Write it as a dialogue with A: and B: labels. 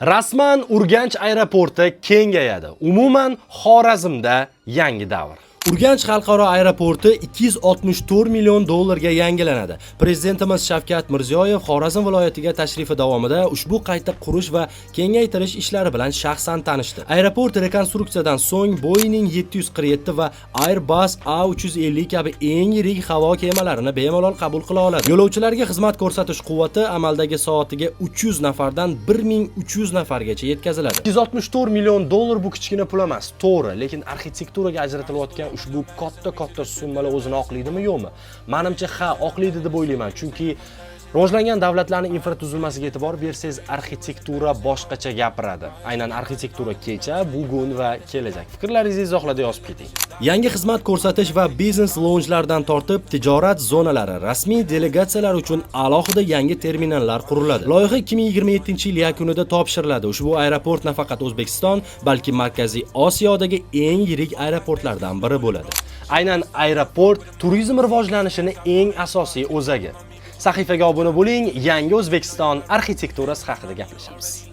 A: Rasman Urganch aeroporti kengayadi. Umuman, Xorazmda yangi davr. Urganch xalqaro aeroporti 264 million dollarga yangilanadi. Prezidentimiz Shavkat Mirziyoyev Xorazm viloyatiga tashrifi davomida ushbu qayta qurish va kengaytirish ishlari bilan shaxsan tanishdi. Aeroport rekonstruksiyadan so'ng Boeing 747 va Airbus A350 kabi eng yirik havo kemalarini bemalol qabul qila oladi. Yo'lovchilarga xizmat ko'rsatish quvvati amaldagi soatiga 300 nafardan 1300 nafargacha yetkaziladi. 264 million dollar bu kichkina pul emas, to'g'ri, lekin arxitekturaga ajratilayotgan ushbu katta-katta summalar o'zini oqlaydimi, yo'qmi? Menimcha, ha, oqlaydi deb o'ylayman, chunki rivojlangan davlatlarning infratuzilmasiga e'tibor bersangiz, arxitektura boshqacha gapiradi. Aynan arxitektura kecha, bugun va kelajak. Fikrlaringizni izohlarda yozib keting. Yangi xizmat ko'rsatish va biznes lounjlardan tortib tijorat zonalari, rasmiy delegatsiyalar uchun alohida yangi terminallar quriladi. Loyiha 2027-yil yakunida topshiriladi. Ushbu aeroport nafaqat O'zbekiston, balki Markaziy Osiyodagi eng yirik aeroportlardan biri bo'ladi. Aynan aeroport turizm rivojlanishini eng asosiy o'zagi. Sahifaga obuna bo'ling, yangi O'zbekiston arxitekturasi haqida gaplashamiz.